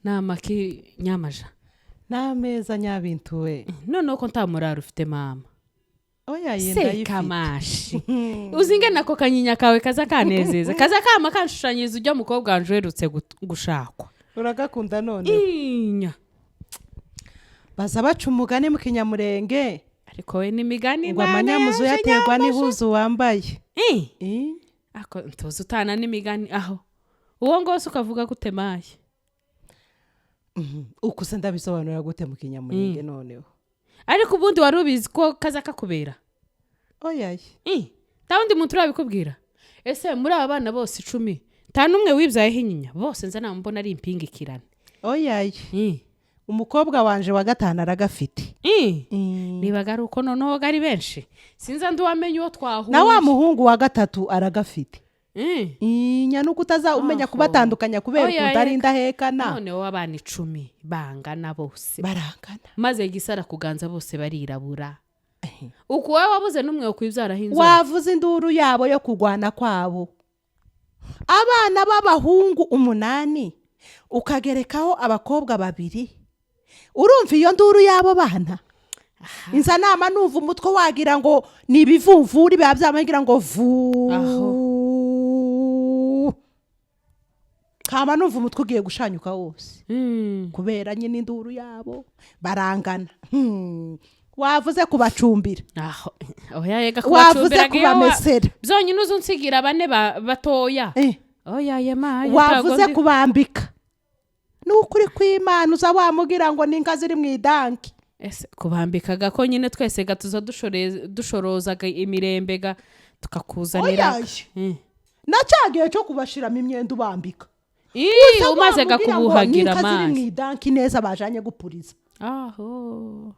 Ni amaki nyamaja? N'ameza nyabintuwe. Noneho ko nta muraro ufite, mama? Oya ye, ndayifite. Sekamashi, uzi ingene ako kanyinya kawe kaza kanezeza, kaza kama kanshushanyiriza ujya mukobwa wanje uherutse gushakwa. Uragakunda none? Inya. Baza baca umugani mu Kinyamurenge Ariko we n'imigani. ngo Imana amanyamuzu yaje yaterwa nyamaja. n'ihuzu wambaye. Eh, Eh? Ako ntuzi utana n'imigani aho uwo ngose ukavuga gute maye? Uku se ndabisobanura gute mu Kinyamurenge noneho? Ariko ubundi wari ubizi ko kaza kakubera? Oya ye. Eh, nta wundi muntu urabikubwira? Ese muri aba bana bose 10 nta n'umwe wibyayeho inyinya? Bose nza namubona ari impingikirane. Oya ye. Eh, Umukobwa wanje wa gatanu aragafite. Eh, nibaga ari uko noneho ari benshi, sinza ndi uwamenye uwo twahuye. Na wa muhungu wa gatatu aragafite. Eh, Inya nuko utaza umenya Aho. kubatandukanya kubera Oya, ukuntu ari yeka. indahekana. Noneho abana 10 bangana bose. Barangana. Maze gisara kuganza bose barirabura, uku wowe wabuze n'umwe wo kwibyaraho inzobe. Wavuze induru yabo yo kurwana kwabo, abana b'abahungu umunani ukagerekaho abakobwa babiri, urumva iyo nduru y'abo bana? Inza nama numva umutwe wagira ngo ni ibivumvuri biba byamagira ngo vu. Aho. Kama numva umutwe ugiye gushanyuka wose kubera nyine induru yabo barangana. Wavuze kubacumbira. Aho oya yega. Wavuze kubacumbira kubamesera. Byonyine uzi unsigira bane batoya. Eh. Oya ye maye. Wavuze ntago kubambika, ni ukuri kw'Imana uza wamugira ngo ni inka ziri mu idanki. Ese kubambikaga ko nyine twese ga tuza dushorozaga imirembe ga tukakuzanira? Oya ye. Na cya gihe cyo kubashiramo imyenda ubambika. Ii, Uza umaze ga wamugira ngo ni kubuhagira inka ziri mu amazi. idanki neza bajanye gupuriza. Aho.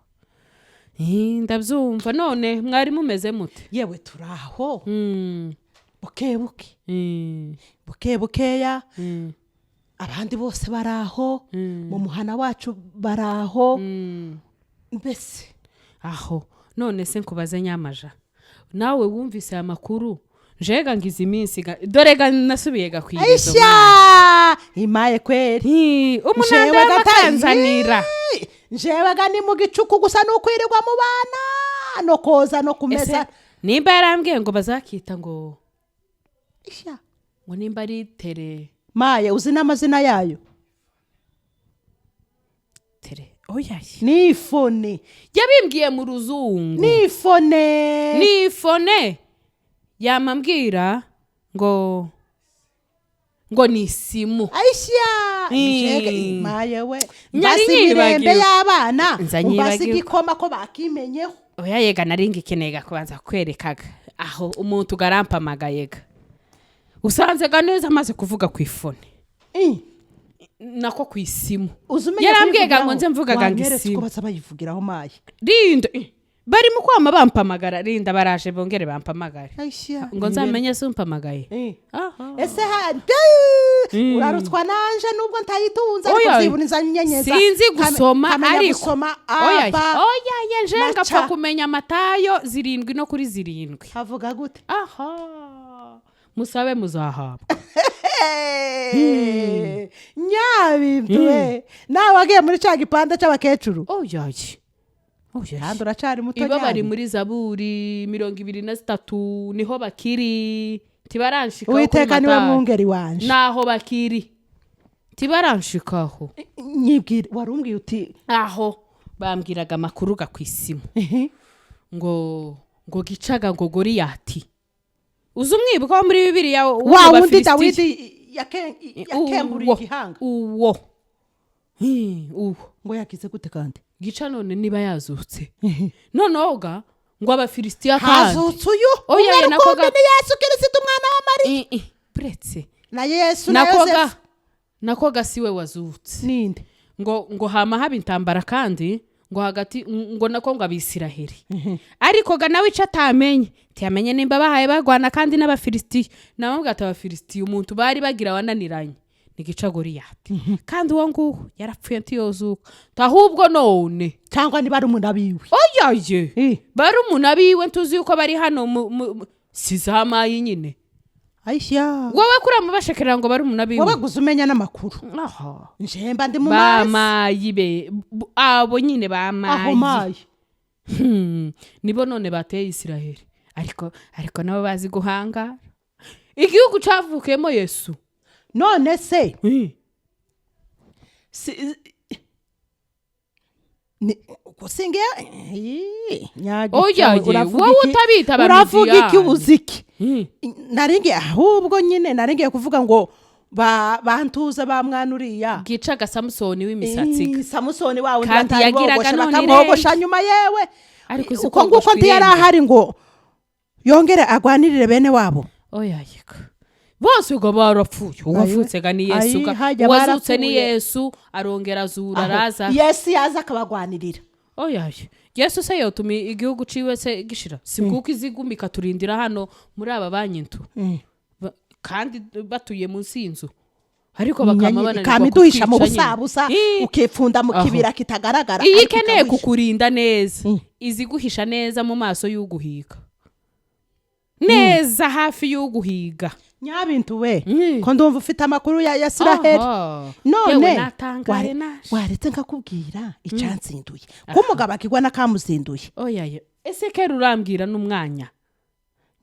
Ii, ndabyumva. None mwari mumeze mute? Yewe, turaho buke buke, buke bukeya. Abandi bose baraho, mu muhana wacu baraho mbese. Aho none se nkubaze nyamaja, nawe wumvise aya makuru? Njega ngize iminsi dore ga nasubiye ga kwigezo. Aisha imaye kweri. Umunanda Njewe bakanzanira. Ii, njewe ga ni mu gicuku gusa, ni ukwirirwa mu bana no koza no Ese kumesa. nimba yarambwiye ngo bazakita ngo Isha. ngo nimba ari tere Maye, uzi n'amazina yayo? Tere oya. Ni ifone. Yabimbwiye mu ruzungu. Ni ifone. Ni ifone, yamambwira ngo ni isimu. Aisha. Ii. Njega imaye we. Nyari Mbasi imirembe nyibagiwe. y'abana. Nza Umbasi nyibagiwe. igikoma ko bakimenyeho. Oya yega, nari ngikeneye kubanza kwerekaga aho umuntu garampamagaye ga usanze ga neza amaze kuvuga ku ifone. Ii. Nako ku isimu. Uzi umenya Yarambwiye ga ngo kuyivugiraho? nze mvugaga ngo Wanyeretse isimu. uko baza bayivugiraho maye. Rinda, barimo kwama bampamagara, rinda baraje bongere bampamagare. Aisha. Ngo nzamenye se umpamagaye. Ii. Aha. Ese ha urarutswa nanje nubwo ntayitunze, ariko Oya. byibura nzanyenyeza. Sinzi gusoma Kamenya ariko gusoma oya. A ba Oya ye, nje na ngapfa ca. kumenya Matayo 7 no kuri 7. Havuga gute? Aha, musabe muzahabwa. Nyabintu we, nawe wagiye muri cya gipanda cy'abakecuru? Oya ye, oya. Kandi uracari muto. Ibo bari Nyabi. muri Zaburi 23 niho bakiri, tibaranshikaho kuri Uwiteka niwe Matayo. mwungeri wanje. Naho bakiri, tibaranshikaho. Nyibwira, warumbwiye uti Aho bambwiraga amakuru ga ku isimu ngo gicaga ngo Goriyati, uzi umwibuka wo muri Bibiliya wo Wa mu wundi Bafilisitiya? Dawidi yakemburiye Uwo, igihanga. Uwo. Uwo. Ngo yagize gute kandi? Gica none niba yazutse noneho ga ngo Abafilisitiya kandi Hazutse uyu Oya, umwe ye, nako rukumbi ni Yesu Kirisito umwana wa Mariya. Buretse. Na Yesu na Nako ga Yosefu. Nako ga siwe wazutse. Ninde? Ngo hama haba intambara kandi ngo hagati ngo nako ngo Abisiraheli, ariko ga nawe ico atamenye, ntiyamenye nimba bahaye bagwana kandi n'Abafilisitiya. Namubwira ati Abafilisitiya umuntu bari bagira wananiranye ni gica Goriyati, kandi uwo nguwo yarapfuye ntiyozuka, ahubwo none Cyangwa niba ari umunabiwe. Oyaye. Eh. Bari umunabiwe, ntuzi yuko bari hano si zamayi nyine. Ayishya. Wowe kuriya mubashekerera ngo bari umunabi. Wowe gusa umenya n'amakuru. Aha. Njemba ndi mu mazi. Bamayi be abo nyine Aho bamayi. Mayi. Nibo none bateye Isiraheli, ariko nabo bazi guhanga igihugu cavukiyemo Yesu. None se gusinge Oya ye, wowe utabita uravuga iki? Abamidiyani. Uzi iki? Naringiye ahubwo nyine naringiye kuvuga ngo bantuza ba mwana uriya Bwicaga Samusoni w'imisatsi ga. Samusoni wawe. Kandi batari yagiraga bogosha none bakamwogosha irenge. Nyuma yewe Ariko uzi uko nguko kogoshwa ntiyari irenge. ahari ngo yongere agwanirire bene wabo. Oya yeka, bose ubwo barapfuye, uwavutse ga ni Yesu ga. Ayi, hajya Uwazutse ni barapfuye. Yesu arongera azura Aho, araza. Yesu yaza akabagwanirira. Oya ye. Yesu se yotuma igihugu ciwe se gishira? Si kuko iziguma ikaturindira hano muri aba banyintu kandi batuye munsi y'inzu, ariko bakama bananirwa Ikama iduhisha mu kutwica nyine. busabusa, Ih, ukipfunda mu Aho. kibira kitagaragara, Iyo ariko ikeneye ikaguhisha. kukurinda neza, iziguhisha neza mu maso y'uguhiga, neza hafi y'uguhiga. Nyabintu we, ko ndumva ufite amakuru ya Isiraheli. Aha. None Yewe, natangaye naje. Waretse nkakubwira icyanzinduye, ko umugabo akigwa n'akamuzinduye. Oya ye, ese kera urambwira n'umwanya.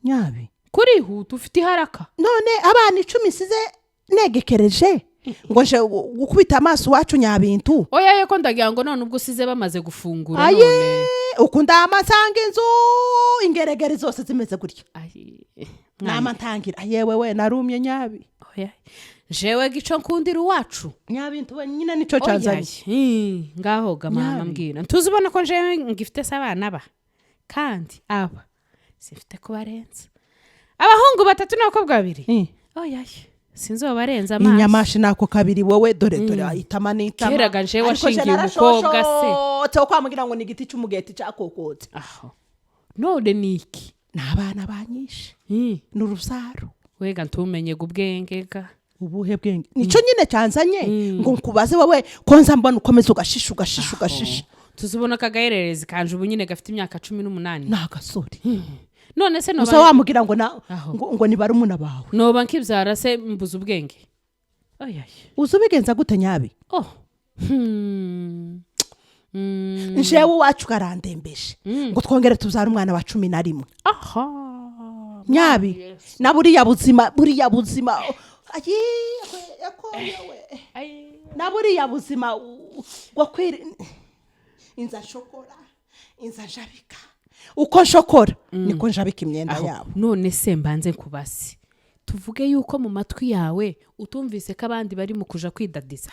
Nyabi. Kurihuta ufite iharaka. None abana 10 nsize negekereje ngo nje gukubita amaso iwacu, nyabintu. Oya ye, ko ndagira ngo none ubwo usize bamaze gufungura. Aye. None Ukunda amasanga inzu ingeregere zose zimeze gutya. Ayi, Nama ntangira yewe we, narumye nyabi. Oya, jewe gico nkundira iwacu. Nyabintu we, nyine nico cyanzanye. Oya ye. Ngaho ga mama. Nyabi. Mbwira, ntuzi ubona ko njewe ngifite se abana ba, kandi aba simfite kubarenza abahungu batatu n'abakobwa babiri. Oya ye, sinzobarenza amaso. Inyamashi nako kabiri wowe, dore dore itama n'itama. Keraga njewe Ariko je washingiye umukobwa se. narashoshotse kwamubwira ngo ni igiti cy'umugeti cyakokotse. Aho none ni iki? Ni abana banyishe. Ni urusaro. Wega ntumenye ubwenge ga. Ubuhe bwenge? Nicyo nyine cyanzanye ngo nkubaze wowe, ko nza mbona ukomeza ugashisha ugashisha ugashisha. Tuzibona kagahererezi kanje ubu nyine gafite imyaka 18. Ni agasore. None se Gusa noba wamubwira ngo na Aho. ngo ni barumuna bawe. Noba nkibyara se mbuze ubwenge? Oya ye. Uzi ubigenza gute, nyabi? Oh. Njewe iwacu karandembeje ngo twongere tubyare umwana wa 11. Aha. Nyabi, na buriya buzima, buriya buzima, ayi, yakoyewe. Ai. Na buriya buzima bwo kwiri inza nshokora, inza njabika, uko nshokora niko njabika imyenda Aho. yabo. None se mbanze nkubase, tuvuge yuko mu matwi yawe utumvise ko abandi bari mu kuja kwidadiza?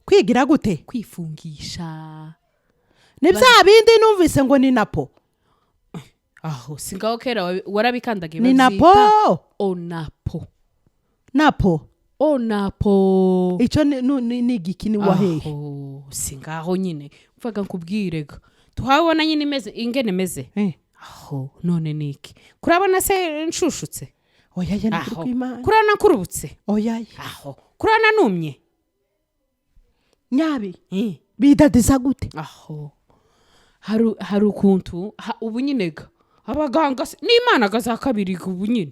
Kwigira gute? Kwifungisha. Ni bya bindi numvise ngo ni napo. Aho singaho kera warabikandagiye. Ni Babyita napo. Onapo. Napo. Onapo. Icyo ni igiki? Ni wahehe? Aho singaho nyine mvaga nkubwire ga, tuhabona nyine imeze ingene imeze. Aho none ni iki? Kurabona se nshushutse? Oya ye, nukuri Aho kw'Imana. Kurabona nkurubutse? Oya ye. Aho kurabona numye? Nyabi, bidadiza gute? Aho hari ukuntu ubu nyine ga abaganga n'imana ga za kabiri ga, ubu nyine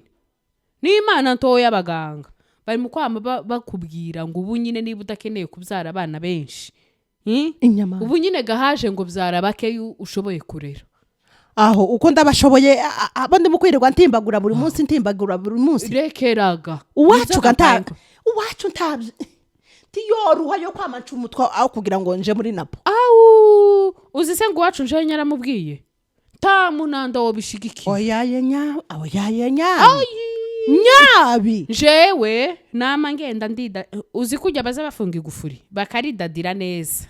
n'imana ntoya, abaganga bari mu kwama bakubwira ngo ubu nyine niba udakeneye kubyara abana benshi, Inyama. Ubu nyine gahaje ngo byara bake ushoboye kurera. Aho uko ndabashoboye, abo ndimo kwirirwa ntimbagura buri munsi, ntimbagura buri munsi. Rekeraga. Uwacu ga nta Nizo. Uwacu ntabyo tiyoruha yo kwama nca umutwe aho kugira ngo nje muri napo. Awu, uzi se ngo iwacu njewe nyaramubwiye ta munanda wobishigikiye. Oyaye nya, oyaye nya, nyabi. Jewe nama ngenda ndida, uzi kujya baza bafunga igufuri bakaridadira neza,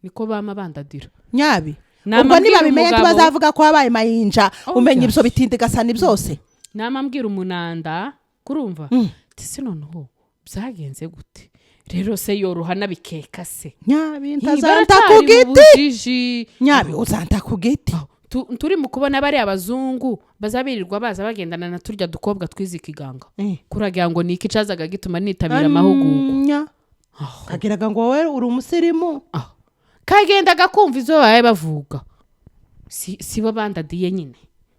Niko bama bandadira. Nyabi, Nama ubwo mbwira nibabimenya umugabo- ntibazavuga ko wabaye mayinja? Oh, Umenya yes. ibyo bitindigasani byose. Nama mbwira umunanda kurumva tese noneho byagenze gute rero se yoroha nabikeka se? Nyabi, Hi, ntazanta ku baracyari mu giti. bujiji. Nyabi, uzanta ku giti. Aho, turi mu kubona bariya abazungu bazabirirwa baza bagendana na turya dukobwa twize ikiganga, kuragira ngo ni iki cazaga gituma nitabira amahugurwa. Nya. Aho. Kagiraga ngo wowe uri umusirimu. Aho. Kagendaga kumva izo babaye bavuga, si bo bandadiye nyine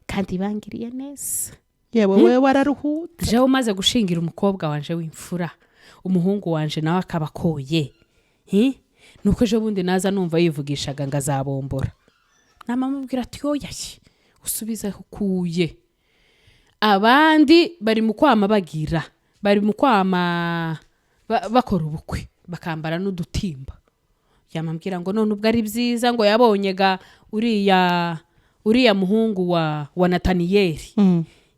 kandi bangiriye neza. Yewe, wewe wararuhutse. Jewe umaze gushingira umukobwa wanje w'imfura, umuhungu wanje nawe akaba akoye. Hi? Nuko ejo bundi naza numva yivugishaga ngo azabombora, namamubwira ati: "Oya, usubize aho ukuye." Abandi bari mu kwama bagira, bari mu kwama bakora ubukwe, bakambara n'udutimba. Yamambwira ngo none ubwo ari byiza, ngo yabonye ga uriya muhungu wa Nataniyeli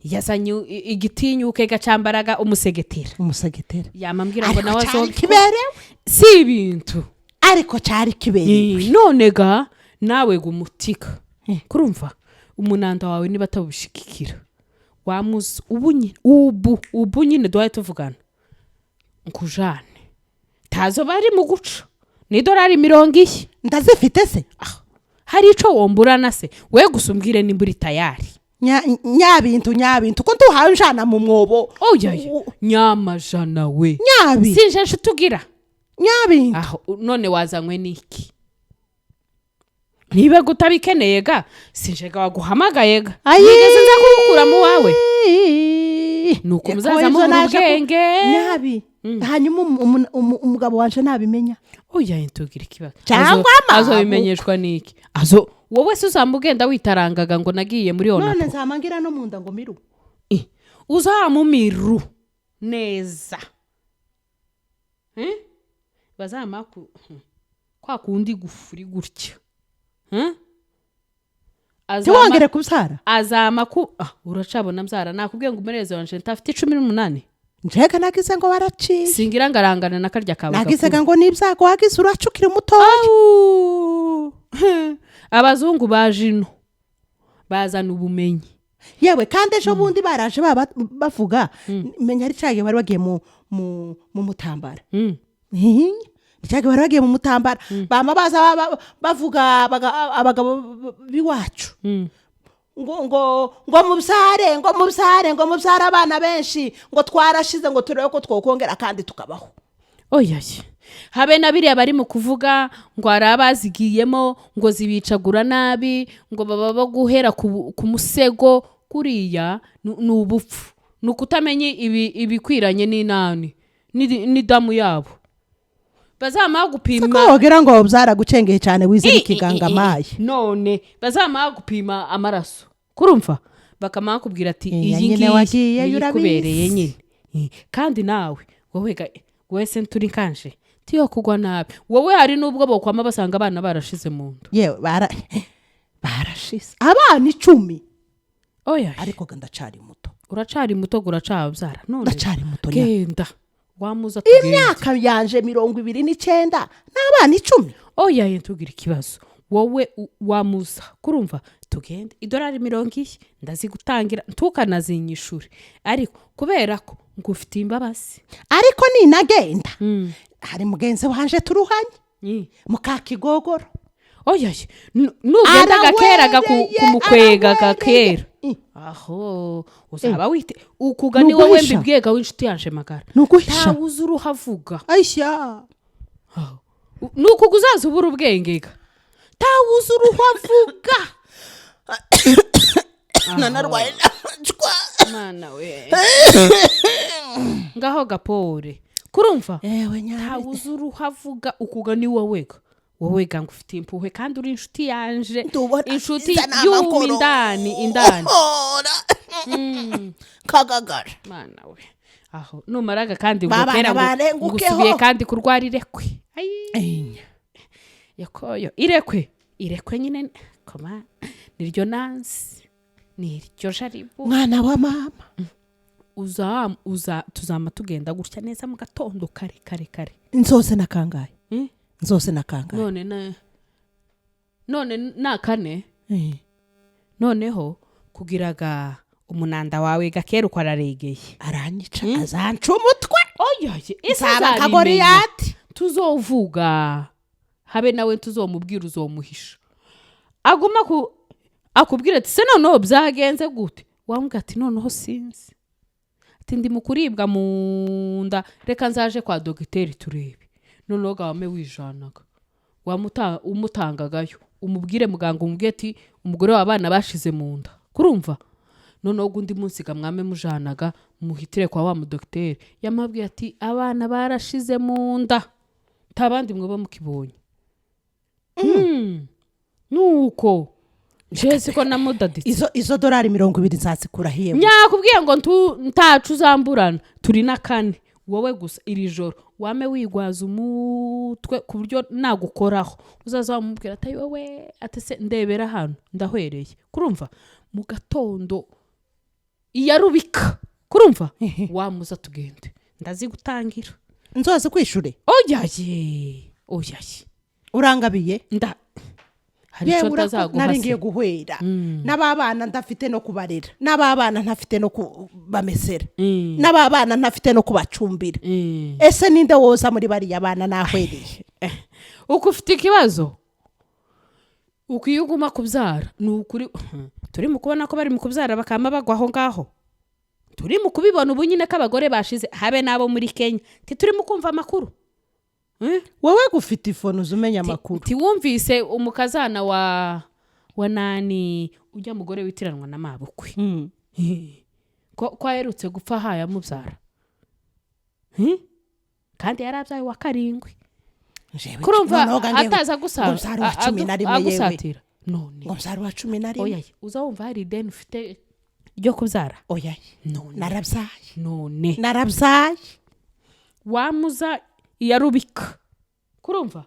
yazanye igitinyuke gacambaraga umusegetera. Umusegetera. Yamambwira ngo Ariko nawe cyari kiberewe. Si ibintu. Ariko cyari kiberewe. None ga nawe gumutika kurumva umunanda wawe niba atawushigikira, wamuzi ubu nyine, ubu nyine duhaye tuvugana nkujane, tazo bari mu guca ni $40. Ndazifite se? Ah, hari ico womburana se? We gusa umbwire nimba uri tayari. Nyabintu, nyabintu, ko ntuhawe njana mu mwobo. Oyaye, nyamajana we. Nyabi. Sinje nshuti ugira. Nyabintu. Aho none wazanywe n'iki niba gutabikeneye ga? Sinje ga waguhamagaye ga? Nigeze nza kugukura mu wawe? Nuko muzaza mubura ubwenge. Nyabi, hanyuma umugabo wanje nabimenya? Oya, ntugire ikibazo. Cyangwa amabuko. Azobimenyeshwa n'iki? Azo wowe se uzamba ugenda witarangaga ngo nagiye muri None onapo? nzamangira no mu nda ngo miru. Uzamumiru neza. Eh? Bazama kwa kundi gufuri gutya. Ntiwongere kubyara. Azama ku uracabona mbyara, nakubwiye ngo umunezero wanje ntafite 18. Njega nagize ngo waraciye. Singira ngarangana na karya kawe Nagize gakuru. ngo n'ibyago wagize uracukira umutoya. Au! Abazungu baje ino bazana ubumenyi. Yewe, kandi ejo bundi baraje baba bavuga, menya ari cyagihe bari bagiye mu mutambara. Cyagihe bari bagiye mu mutambara, bama baza bavuga abagabo b'iwacu ngo mubyare, ngo mubyare, ngo mubyare abana benshi, ngo twarashize, ngo turebe ko twokongera kandi tukabaho. Oyaye, habe na biriya bari mu kuvuga ngo hari abazigiyemo ngo zibicagura nabi, ngo baba baguhera ku musego kuriya, ni ubupfu, ni ukutamenya ibikwiranye n'inani n'idamu yabo bazamara gupima. Ko wogira ngo byaragucengeye cyane, wize n'ikigangamaye. None bazamara gupima amaraso, kurumva bakamara kubwira ati Iya, iyi nyine ngiyi wagiyeyo niyo ikubereye urabizi. nyine. Kandi nawe wowe wowe se nturi kanje tiyo kugwa nabi, wowe hari n'ubwo bokwama basanga abana barashize mu nda. Yewe, barashize abana 10. Oya. Ariko ga ndacari muto. Uracari muto, uracabyara none. Ndacari muto nya. Genda wamuza tugende. Imyaka yanje 29 n'abana 10. Oya ye, ntugire ikibazo wowe, wamuza kurumva tugende, $40 ndazigutangira, ntukanazinyishure, ariko kubera ko ngufitiye imbabazi. Ariko ninagenda, hari mugenzi wanje turuhanye mukakigogoro. Oya ye, nugenda gakera kumukwega Arawereye. gakera aho uzaba wite ukuga ni wowe. Nuguhisha. Mbibwega w'inshuti yanje magara. Ni uguhisha. Ntawe uzi uruhavuga. Ayishya. Ni ukuga uzaza ubura ubwenge ga, ntawe uzi uruhavuga. Nanarwaye n'amacwa. Mwana we, ngaho gapore kurumva. Ewe nyawe. Ntawe uzi uruhavuga, ukuga ni wowe ga, wowe ga ngufitiye impuhwe kandi uri inshuti yanje. Ndubona Inshuti nza yuma n'amakoro. indani indani. Kagagara. Mwana we, aho numaraga kandi ngo Babana kera ngo barengukeho. usubiye kandi kurwara irekwe. Ayi. Yakoyo irekwe, irekwe nyine koma niryo nansi niryo jaribu. Mwana wa mama. Uza uza tuzama tugenda gutya neza mu gatondo kare kare kare. Nzose na kangahe? Mm? Nzose na kangahe? None na kane. Noneho kugiraga umunanda wawe gakera uko araregeye. Aranyica, azanca umutwe. Oyaye, ese Nzaba nka azabimenya? Goriyati. Tuzovuga habe nawe tuzomubwira, uzomuhisha, aguma ku akubwira ati: "Se noneho byagenze gute?" Wamubwira ati: "Noneho sinzi," ati: "Ndi mu kuribwa mu nda, reka nzaje kwa dogiteri turebe." Noneho gawame wijanaga umutangagayo, umubwire muganga, umubwire ati: "Umugore w'abana bashize mu nda." Kurumva Noneho undi munsi gamwame mujanaga muhitire kwa wa mudogiteri, yamabwiye ati abana barashize mu nda, nta bandi mwoba mukibonye. Nuko nje siko namudaditse. Izo dorari 20 nzazikura hiye? Nyakubwiye ngo ntacu uzamburana, turi na kane. Wowe gusa iri joro wame wigwaza umutwe ku buryo nagukoraho uzaza wamubwira ati wowe, ati se ndebera hano ndahwereye. Kurumva mu gatondo iyarubika, kurumva wamuza tugende, ndazigutangira. Nzoze kwishure? Oyaye, oyaye. Urangabiye. Nda hari icyo Yewe, ntazaguha nari se. ngiye guhwera n'ababana ndafite no kubarera, n'ababana ntafite no kubamesera, n'ababana ntafite no kubacumbira. Ese ninde woza muri bariya bana nahwereye? Uko ufite ikibazo, uko iyo uguma kubyara, ni ukuri turi mu kubona ko bari mu kubyara bakama bagwa aho ngaho. Turi mu kubibona ubu nyine ko abagore bashize, habe n'abo muri Kenya. Ntituri mu kumva amakuru? Eh? Wowe gufite ifone uza umenya amakuru. Tiwumvise umukazana wa nani, ujya mugore witiranwa na mabukwe, ko aherutse gupfa ahaye amubyara? Kandi yari abyaye wa karindwi. Jewe, Kurumva noneho ga ngewe ataza ngo mbyara uwa 11 yewe. agusatira none. Ngo mbyara uwa 11. Oya, uza wumva hari ideni ufite ryo kubyara? Oya. None. Narabyaye. None. Narabyaye. Wamuza iyarubika, kurumva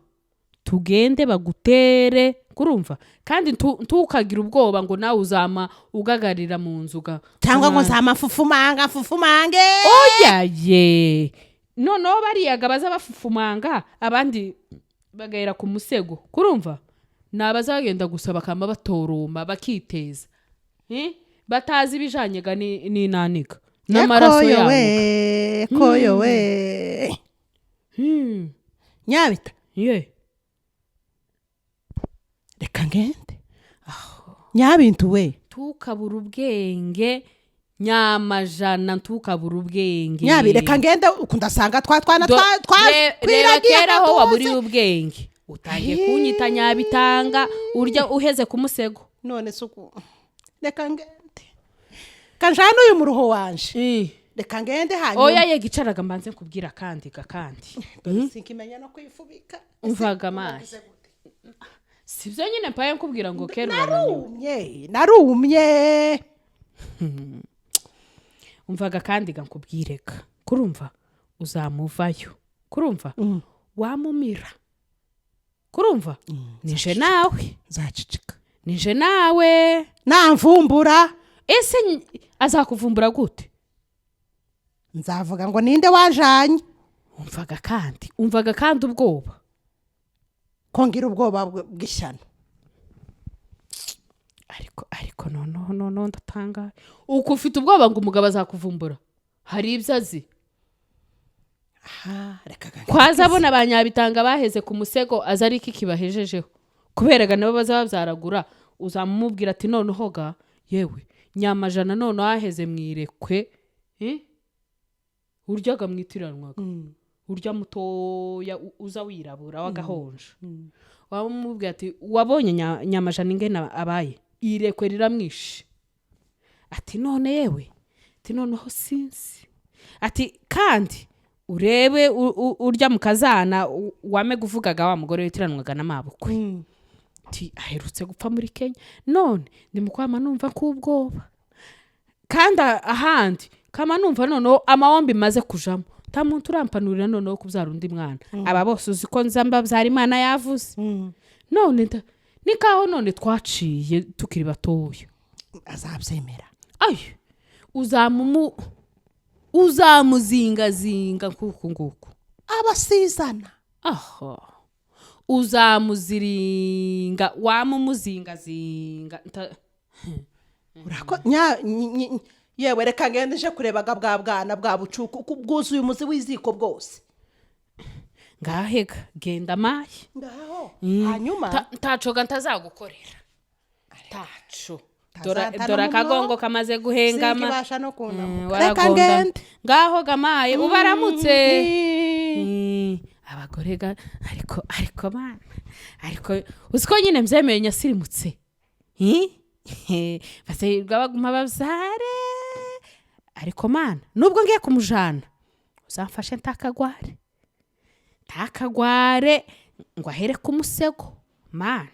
tugende bagutere, kurumva kandi ntukagire ubwoba ngo nawe uzama ugagarira mu nzu Cyangwa ngo nzamafufumanga fufumange. Oyaye, noneho bariyaga baza bafufumanga, abandi bagahera ku musego. Kurumva ni abazagenda gusa bakama batoroma bakiteza. Eh? Batazi ibijanyega n'inaniga n'amaraso Koyo yabo. We koyo we. Nyabita. Ye. Reka ngende, nyabintu we. Ntukabure ubwenge, nyamajana, ntukabure ubwenge. Nyabi, reka ngende uku ndasanga twa twana Reba twiragiye kera aho katuze. waburiye ubwenge, utangiye kunyita nyabitanga, urya uheze ku musego. None se uku reka ngende kanjana uyu muruho wanje, reka ngende hanyuma. Oya ye, gicaraga mbanze nkubwira akandi gakandi. Dore sinkimenya no kwifubika. Umvaga amazi. Ese gute? Si byo nyine mpaye nkubwira ngo kera urananiwe. Narumye, narumye. Umvaga kandi ga nkubwireka, kurumva uzamuvayo, kurumva wamumira, kurumva nije nawe. Nzacicika. Nije nawe. Namvumbura. Ese azakuvumbura gute? Nzavuga ngo ninde wajanye. Umvaga kandi, umvaga kandi ubwoba. Ko ngira ubwoba bw'ishyano. Ariko noneho ndatangaye, uko ufite ubwoba ngo umugabo azakuvumbura, hari ibyo azi. Aha, reka ga Kwaza abona ba nyabitanga baheze ku musego, aza ari iki kibahejejeho? Kubera ga nabo baza babyaragura, uzamumubwira ati noneho ga yewe nyamajana, noneho aheze mu irekwe, eh? Uryaga mwitiranwaga, urya mutoya uza wirabura w'agahonja, wamubwira ati wabonye nyamajana ingene abaye, irekwe riramwishe. Ati none yewe, ati noneho sinzi, ati kandi urebe urya mukazana wame guvugaga wa mugore witiranwaga n'amabukwe, ati aherutse gupfa muri Kenya, none ndi mu kwama numva k'ubwoba kandi ahandi kama numva noneho amawombi maze kujamo, nta muntu urampanurira noneho kubyara undi mwana. Aba bose uzi ko nza mbabyara, Imana yavuze. None ni kaho none twaciye tukiri batoya. Azabyemera. Ayi, uzamuzingazinga nk'uku nguku. Abasizana. Aha uzamuziringa, wamumuzingazinga. Yewe, reka ngende nje kurebaga bwa bwana bwa bucuku bwuzuye umuzi w'iziko bwose. Ngahega genda maye. Ngaho hanyuma. Ntacoga ntazagukorera, taco. Tazata Dore no mu akagongo mwobo. kamaze guhengama. Sinkibasha no kunamuka, reka Waragonda. ngende. Ngaho gamaye ubaramutse. Abagore ga ariko bana, ariko uzi ko nyine mbyemeye nyasirimutse. Bazahirwa baguma babyare. Ariko Mana, nubwo ngiye kumujana, uzamfashe ntakagware, ntakagware ngo ahere ku musego. Mana,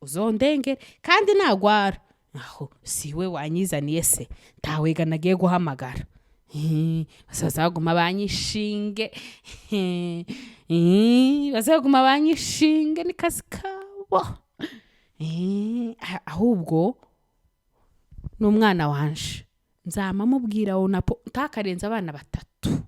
uzondengere. Kandi nagwara, aho siwe wanyizaniye se? Ntawega nagiye guhamagara. Bazaguma banyishinge. Bazaguma banyishinge, ni kazi kabo. Ahubwo n'umwana wanje nzama mubwira, wonapo ntakarenze abana 3.